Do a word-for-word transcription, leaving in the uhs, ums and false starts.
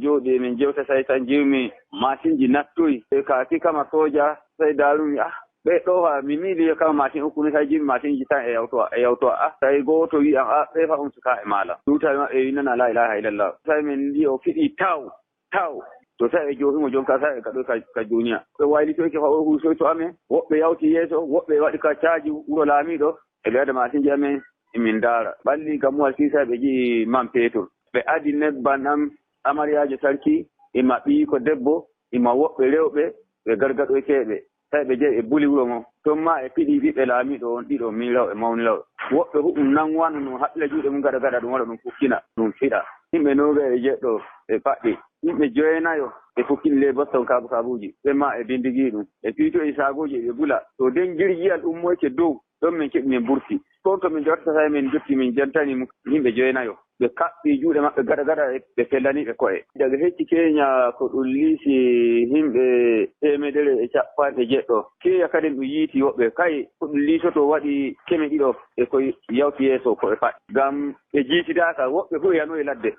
Jooɗi emin jewta, say tan jiwmi masinji nattoyi. E kaaki kama soja, say daarumi, ah, ɓe ɗo ha mi miili yo kama masin ukkumi, say jiwmi masinji tan e yawtowa, e yawtowa. Ah, say gooto wi'an, ah, ɓe fa un suka e maala. Ɗum tawi maɓɓe winnana la ilaha illallah. Say min ndi o fiɗi taw, taw. To say ɓe joofi mo jonka, say ɓe gaɗoy ka, ka duniya. Ɓe waylitoyke fa o huusoy to amen. Woɓɓe yawti yeeso, woɓɓe waɗi ka caaji wuro laamiiɗo. E ɓe ada masinji amen, emin ndaara. Ɓalli gammuwal sisay ɓe ji'i man peetur. Ɓe adi nebban am, amariyaajo sarki, ima ɓiyiiko debbo, ima woɓɓe rewɓe, ɓe gargaɗoyteeɓe. Tawi ɓe jeyi e buli wuro ngo. Ton ma e piɗi ɓiɓɓe laamiiɗo on ɗiɗo, miiraawo e mawniraawo. Woɓɓe hu ɗum nanwano ɗum haɓɓira juuɗe mum gaɗa gaɗa ɗum waɗa ɗum fukkina ɗum fiɗa. Yimɓe noogay e jeɗɗo ɓe paɗɗi. Yimɓe jowenayo ɓe fukkini ley Boston kaabu kaabuuji. Ɓe ma e bindigii ɗum. Ɓe piitoyi saagooji e ɓe bula. To den jirgiyal ummoyte dow, ɗon min keɓi min burti. Toon to min jottata e min jotti min jantani mu-, yimɓe jowenayo. Ɓe kaɓɓi juuɗe maɓɓe gaɗa gaɗa e ɓe fellani ɓe ko'e. Daga hecci Keenya ko ɗum liisi yimɓe teemedere e capanɗe jeɗɗo. Keeya kadi ɗum yiiti woɓɓe. Kay ko ɗum liisoto waɗi keme ɗiɗo e ko yawti yeeso ko ɓe paɗɗi. Ngam ɓe jiitidaaka, woɓɓe fof yanoyi ladde.